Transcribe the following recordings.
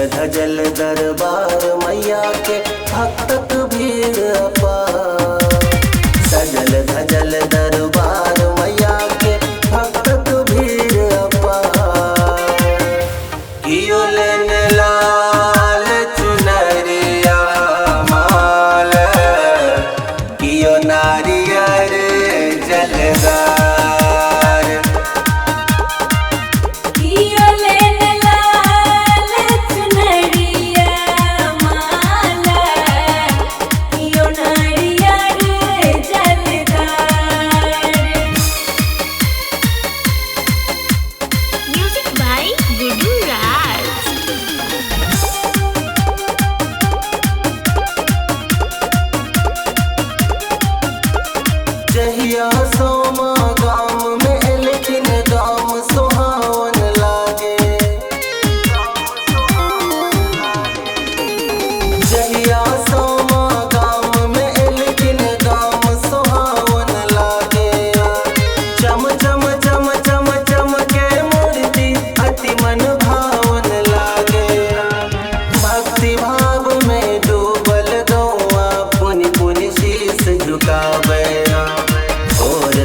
धजल दरबार मैया के भक्तक भीड़ अपार। सजल धजल दरबार मैया के भक्तक भीड़ अपार। कियो लेने लाल चुनरिया माल, कियो नारियर जलदार। जहिया सोमा गाम में एलखिन गाम सुहावन लागे। जहिया सोमा गाम में एलखिन गाम सुहावन लागे। चम चम चम चम चम के मूर्ति अति मन भावन लागे। भक्ति भाव में डूबल गौआ पुनि पुनि शीस झुकावे।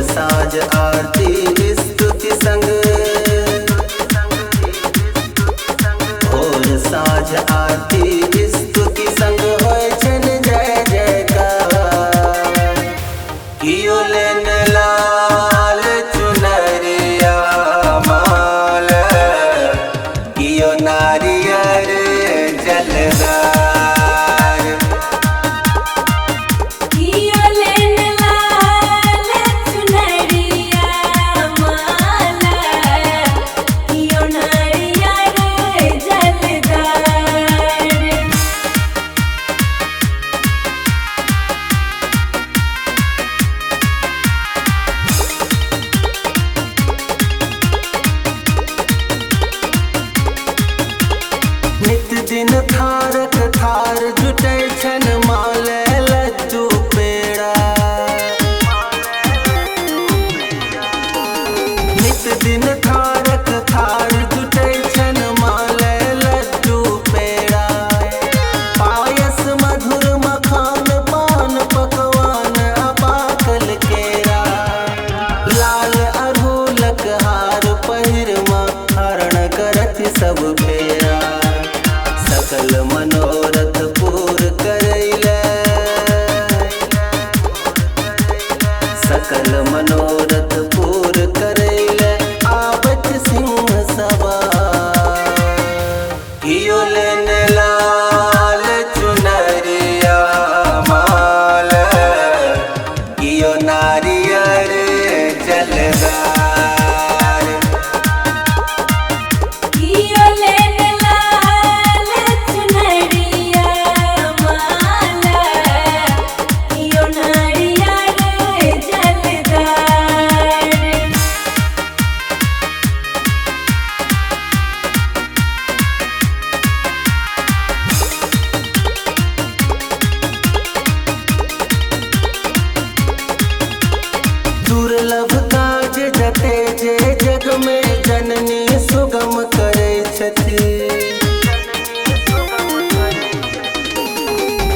साज आरती स्तुति संग, और साज आरती स्तुति संग होय छन जय जयकार। कियो लेने लाल चुनरिया माल, कियो नारियर जलदार। नित दिन थारक थार जुटै छन माल लड्डू पेड़ा। नित दिन थारक थार जुटै छन माल लड्डू पेड़ा। पायस मधुर मखान पान पकवान अपाकल केरा। लाल अरहुलक हार पहिर माँ हरण करथि सब फेरा। सकल मनोरथ पूर करैले, सकल मनोरथ पूर करैले आबत सिंह सवार। कियो लेने लाल चुनरिया माल, कियो नारियर जलदार। दुर्लभ काज जते जे जग में जननी सुगम करै छथि।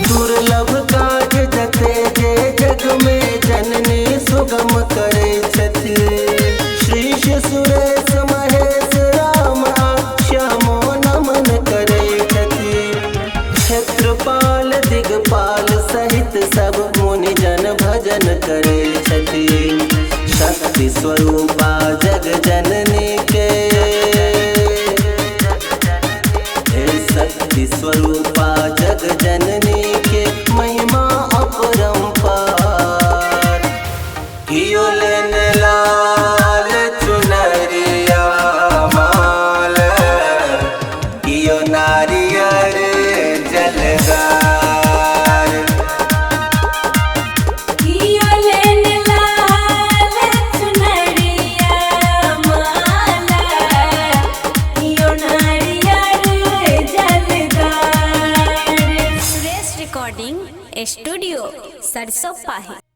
दुर्लभ काज जते जे जग में जननी सुगम करै छथि। श्रीश सुरेश महेश राम आ श्यामो नमन करै छथि। क्षेत्रपाल दिगपाल सहित सब मुनि जन भजन करै छथि। शक्ति स्वरूपा जग जननी के, हे शक्ति स्वरूपा जग जननी के महिमा अपरंपार। कियो लेने लाल चुनरिया माल, कियो नारियर जलदार। स्टूडियो सरसों पाही।